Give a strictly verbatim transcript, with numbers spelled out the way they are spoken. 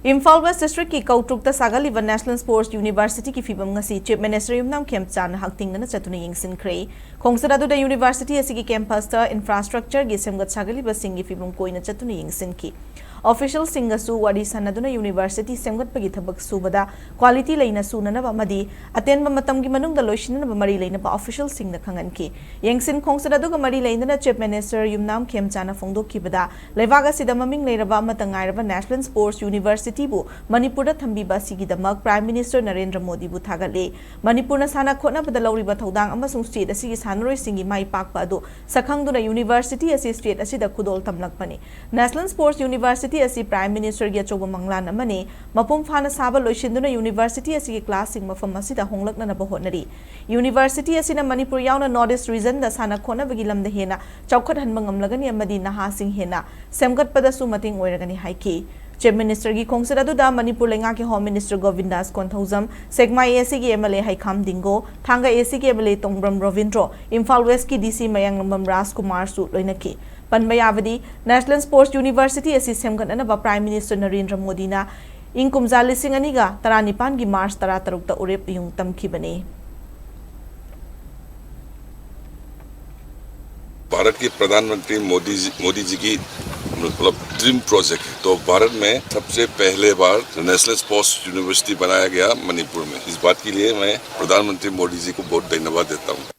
Imphal west ꯗꯤꯁꯇ꯭ꯔꯤꯛꯀꯤ ꯀꯧꯇ꯭ꯔꯨꯛꯇ ꯁꯥꯒꯠꯂꯤꯕ national sports ꯌꯨꯅꯤꯚꯔꯁꯤꯇꯤꯒꯤ ꯐꯤꯕꯝ ꯉꯁꯤ ꯆꯤꯐ ꯃꯤꯅꯤꯁꯇꯔ ꯌꯨꯝꯅꯥꯝ ꯈꯦꯝꯆꯥꯟꯅ ꯍꯛꯊꯦꯡꯅꯅ ꯆꯠꯇꯨꯅ ꯌꯦꯡꯁꯤꯟꯈ꯭ꯔꯦ꯫ ꯈꯣꯡꯆꯠ ꯑꯗꯨꯗ ꯌꯨꯅꯤꯚꯔꯁꯤꯇꯤ ꯑꯁꯤꯒꯤ ꯀꯦꯝꯄꯁꯇ ꯏꯟꯐ꯭ꯔꯥꯁ꯭ꯇ꯭ꯔꯛꯆꯔꯒꯤ ꯁꯦꯝꯒꯠ ꯁꯥꯒꯠꯂꯤꯕꯁꯤꯡꯒꯤ ꯐꯤꯕꯝ ꯀꯣꯏꯅ ꯆꯠꯇꯨꯅ ꯌꯦꯡꯁꯤꯟꯈꯤ꯫ ꯑꯣꯐꯤꯁꯤꯌꯦꯜꯁꯤꯡꯒꯁꯨ ꯋꯥꯔꯤ ꯁꯥꯟꯅꯗꯨꯅ ꯌꯨꯅꯤꯚꯔꯁꯤꯇꯤ ꯁꯦꯝꯒꯠꯄꯒꯤ ꯊꯕꯛ ꯁꯨꯕꯗ ꯀ꯭ꯋꯥꯂꯤꯇꯤ ꯂꯩꯅ ꯁꯨꯅꯅꯕ ꯑꯃꯗꯤ ꯑꯇꯦꯟꯕ ꯃꯇꯝꯒꯤ ꯃꯅꯨꯡꯗ ꯂꯣꯏꯁꯤꯟꯅꯅꯕ ꯃꯔꯤ ꯂꯩꯅꯕ ꯑꯣꯐꯤꯁꯤꯌꯦꯜꯁꯤꯡꯗ ꯈꯪꯍꯟꯈꯤ꯫ ꯌꯦꯡꯁꯤꯟ ꯈꯣꯡꯆꯠ ꯑꯗꯨꯒ ꯃꯔꯤ ꯂꯩꯅꯅ ꯆꯤꯐ ꯃꯤꯅꯤꯁꯇꯔ ꯌꯨꯝꯅꯥꯝ ꯈꯦꯝꯆꯥꯟꯅ ꯐꯣꯡꯗꯣꯛꯈꯤꯕꯗ, ꯂꯩꯕꯥꯛ ꯑꯁꯤꯗ ꯃꯃꯤꯡ ꯂꯩꯔꯕ ꯑꯃꯠꯇ ꯉꯥꯏꯔꯕ ꯅꯦꯁꯅꯦꯜ ꯁ꯭ꯄꯣꯔꯠꯁ ꯌꯨꯅꯤꯚꯔꯁꯤꯇꯤꯕꯨ ꯃꯅꯤꯄꯨꯔꯗ ꯊꯝꯕꯤꯕ ꯑꯁꯤꯒꯤꯗꯃꯛ ꯄ꯭ꯔꯥꯏꯝ ꯃꯤꯅꯤꯁꯇꯔ ꯅꯔꯦꯟꯗ꯭ꯔ ꯃꯣꯗꯤꯕꯨ ꯊꯥꯒꯠꯂꯤ꯫ ꯃꯅꯤꯄꯨꯔꯅ ꯁꯥꯟꯅ ꯈꯣꯠꯅꯕꯗ ꯂꯧꯔꯤꯕ ꯊꯧꯗꯥꯡ ꯑꯃꯁꯨꯡ ꯁ꯭ꯇꯦꯠ ꯑꯁꯤꯒꯤ ꯁꯥꯟꯅꯔꯣꯏꯁꯤꯡꯒꯤ ꯃꯥꯏ ꯄꯥꯛꯄ ꯑꯗꯨ ꯁꯛꯈꯪꯗꯨꯅ ꯌꯨꯅꯤꯚꯔꯁꯤꯇꯤ ꯑꯁꯤ ꯁ꯭ꯇꯦꯠ ꯑꯁꯤꯗ ꯈꯨꯗꯣꯜ ꯇꯝꯂꯛꯄꯅꯤ꯫ ꯅꯦꯁꯅꯦꯜ ꯁ꯭ꯄꯣꯔꯠꯁ ꯌꯨꯅꯤꯚꯔꯁꯤꯇꯤ ꯑꯁꯤ ꯄ꯭ꯔꯥꯏꯝ ꯃꯤꯅꯤꯁꯇꯔꯒꯤ ꯑꯆꯧꯕ ꯃꯪꯂꯥꯟ ꯑꯃꯅꯤ꯫ ꯃꯄꯨꯡ ꯐꯥꯅ ꯁꯥꯕ ꯂꯣꯏꯁꯤꯟꯗꯨꯅ ꯌꯨꯅꯤꯚꯔꯁꯤꯇꯤ ꯑꯁꯤꯒꯤ ꯀ꯭ꯂꯥꯁꯁꯤꯡ ꯃꯐꯝ ꯑꯁꯤꯗ ꯍꯣꯡꯂꯛꯅꯅꯕ ꯍꯣꯠꯅꯔꯤ꯫ ꯌꯨꯅꯤꯚꯔꯁꯤꯇꯤ ꯑꯁꯤꯅ ꯃꯅꯤꯄꯨꯔ ꯌꯥꯎꯅ ꯅꯣꯔꯠ ꯏꯁ ꯔꯤꯖꯟꯗ ꯁꯥꯟꯅ ꯈꯣꯠꯅꯕꯒꯤ ꯂꯝꯗ ꯍꯦꯟꯅ ꯆꯥꯎꯈꯠꯍꯟꯕ ꯉꯝꯂꯒꯅꯤ ꯑꯃꯗꯤ ꯅꯍꯥꯁꯤꯡ ꯍꯦꯟꯅ ꯁꯦꯝꯒꯠꯄꯗꯁꯨ ꯃꯇꯦꯡ ꯑꯣꯏꯔꯒꯅꯤ ꯍꯥꯏꯈꯤ꯫ ꯆꯤꯐ ꯃꯤꯅꯤꯁꯇꯔꯒꯤ ꯈꯣꯡꯆꯠ ꯑꯗꯨꯗ ꯃꯅꯤꯄꯨꯔ ꯂꯩꯉꯥꯛꯀꯤ ꯍꯣꯝ ꯃꯤꯅꯤꯁꯇꯔ ꯒꯣꯕꯤꯟꯗꯥꯁ ꯀꯣꯟꯊꯧꯖꯝ, ꯁꯦꯛꯃꯥꯏ ꯑꯦ ꯁꯤꯒꯤ ꯑꯦꯝ ꯑꯦꯜ ꯑꯦ ꯍꯩꯈꯥꯝ ꯗꯤꯡꯒꯣ, ꯊꯥꯡꯒ ꯑꯦ ꯁꯤꯒꯤ ꯑꯦꯝ ꯑꯦꯜ ꯑꯦ ꯇꯣꯡꯕ꯭ꯔꯝ ꯔꯣꯕꯤꯟꯗ꯭ꯔꯣ, ꯏꯝꯐꯥꯜ ꯋꯦꯁꯀꯤ ꯗꯤ ꯁꯤ ꯃꯌꯥꯡꯂꯝꯕꯝ ꯔꯥꯖꯀꯨꯃꯥꯔꯁꯨ ꯂꯣꯏꯅꯈꯤ꯫ ꯄꯟꯕ ꯌꯥꯕꯗꯤ, ꯅꯦꯁꯅꯦꯜ ꯁ꯭ꯄꯣꯔꯠꯁ ꯌꯨꯅꯤꯚꯔꯁꯤꯇꯤ ꯑꯁꯤ ꯁꯦꯝꯒꯠꯅꯅꯕ ꯄ꯭ꯔꯥꯏꯝ ꯃꯤꯅꯤꯁꯇꯔ ꯅꯔꯦꯟꯗ꯭ꯔ ꯃꯣꯗꯤꯅ ꯏꯪ ꯀꯨꯝꯖꯥ ꯂꯤꯁꯤꯡ ꯑꯅꯤꯒ ꯇꯔꯥꯅꯤꯄꯥꯟꯒꯤ ꯃꯥꯔꯆ ꯇꯔꯥꯇꯔꯨꯛꯇ ꯎꯔꯦꯞ ꯏꯌꯨꯡ ꯇꯝꯈꯤꯕꯅꯤ꯫ भारत के प्रधानमंत्री मोदी जी, मोदी जी की मतलब ड्रीम प्रोजेक्ट है। तो भारत में सबसे पहले बार नेशनल स्पोर्ट्स यूनिवर्सिटी बनाया गया मणिपुर में। इस बात के लिए मैं प्रधानमंत्री मोदी जी को बहुत धन्यवाद देता हूँ।